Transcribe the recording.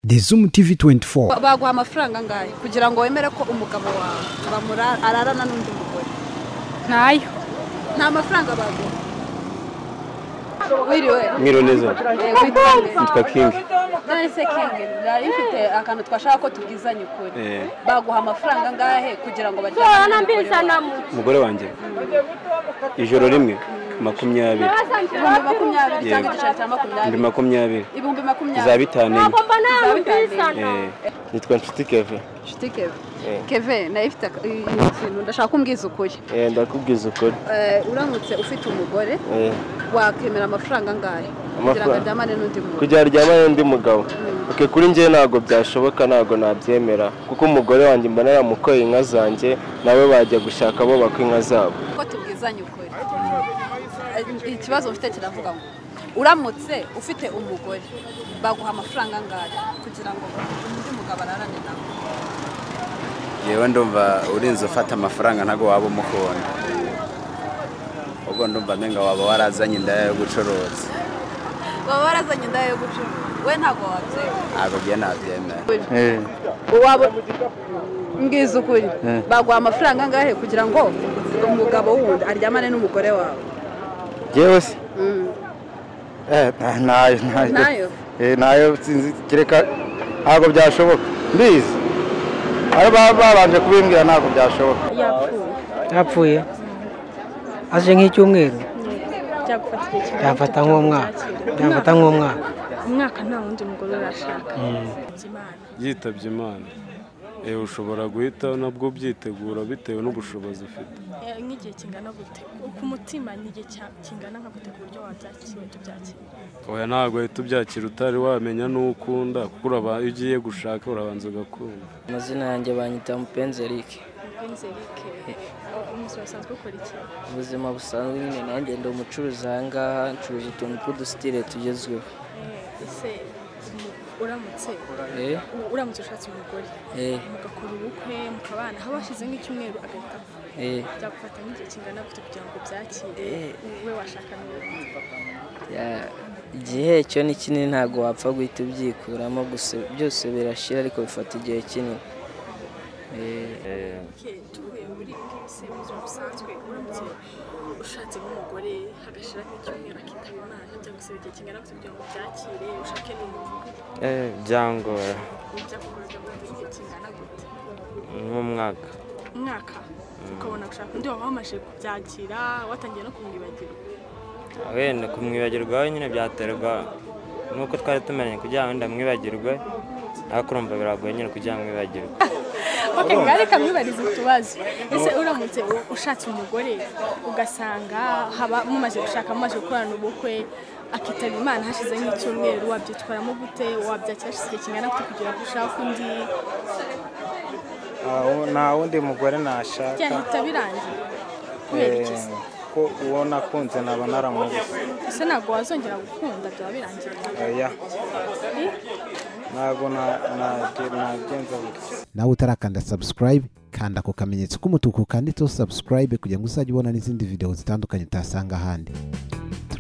The Zoom TV 24. Baguha amafaranga angahe kugira ngo wemere ko umugabo wawe bamura ararana n'undi mugore? Ntayo. Nta mafaranga baguha. Wiriwe. Mwiriwe neza. Nitwa King. None se King, nari mfite akantu twashaka ko tubwizanye ukuri. Baguha amafaranga angahe kugira ngo baryamane umugore wanjye? Ijoro rimwe 20. 20 cyangwa igiceri cya 20. 20. 20,000. Za 5. Nitwa Nshuti Keve. Nshuti Keve. Keve, nayo ifite ikintu ndashaka kumbwiza ukuri. Ndakubwiza ukuri. Uramutse ufite umugore wakemera amafaranga angahe kugira ngo aryamane n'undi mugabo? Kugira aryamane n'undi mugabo. Okay, kuri njye ntago byashoboka, ntago nabyemera kuko umugore wanjye mba naramukoye inka zanjye, nawe bajya gushaka bo bakwa inka zabo. Ko tubwizanye ukuri. Ikibazo ufite kiravuga ngo uramutse ufite umugore baguha amafaranga angahe kugira ngo undi mugabo ararane nawe? Yewe ndumva urinze ufata amafaranga ntago waba umukunda. Ubwo ndumva menga waba warazanye indaya yo gucuruza. Waba warazanye indaya yo gucuruza. We ntago wabyemera. Ntago bye nabyemera. Waba mbwiza ukuri. Baguha amafaranga angahe kugira ngo umugabo wundi aryamane n'umugore wawe? Jewe se? Nayo. Nayo? Nayo sinzi kireka ntago byashoboka. Mbizi. Ari babanje kubimbwira ntago byashoboka. Yapfuye. Aje nk'icyumweru. Byafata nk'umwaka. Byafata nk'umwaka. Umwaka nta wundi mugore urashaka. Yitabye Imana. Ushobora guhita nabwo byitegura bitewe n'ubushobozi ufite. Nk'igihe kingana gute? Ku mutima ni igihe kingana nka gute ku buryo wabyakira tubyakira? Oya ntabwo uhita ubyakira utari wamenya n'ukunda kuko iyo ugiye gushaka urabanza ugakunda. Amazina yanjye banyita Mupenzi Eric. Mupenzi Eric. Ubuzima busanzwe ukora iki? Ubuzima busanzwe nyine nanjye ndi umucuruzi aha ngaha, ncuruza utuntu tw'udusitire tugezweho. Ese uramutse ushatse umugore mugakora ubukwe mukabana haba hashize nk'icyumweru agahita apfa, byagufata nk'igihe kingana gute kugira ngo byakire wowe washaka n'ubundi? Igihe cyo ni kinini ntabwo wapfa guhita ubyikuramo, gusa byose birashira ariko bifata igihe kinini. Tuvuye muri se ubuzima busanzwe uramutse ushatse nk'umugore hagashira nk'icyumweru akitaba Imana, byagusaba igihe kingana gute kugira ngo byakire ushake n'undi? Byangora. Byakugora igihe kingana gute? Nk'umwaka. Umwaka ukabona gushaka undi waba wamaze kubyakira watangiye no kumwibagirwa? Wenda kumwibagirwa nyine byaterwa nuko twari tumeranye kugira ngo ndamwibagirwe, ariko urumva biragoye nyine kugira ngo mwibagirwe. Okay, ngari kamwibariza utubazo. Ese uramutse ushatse umugore ugasanga haba mumaze gushaka mumaze gukorana ubukwe akitaba Imana hashize nk'icyumweru, wabyitwaramo gute? Wabyakira hashize igihe kingana gute kugira ngo ushake undi? Nta wundi mugore nashaka. Byahita birangira. Kubera iki se? Ko uwo nakunze naba naramubuze. Ese ntabwo wazongera gukunda byaba birangira? Oya. Ntabwo nagenza gutya. Nawe utarakanda subscribe, kanda ako kamenyetso k'umutuku kanditseho subscribe kugira ngo uzajye ubona n'izindi video zitandukanye utasanga ahandi.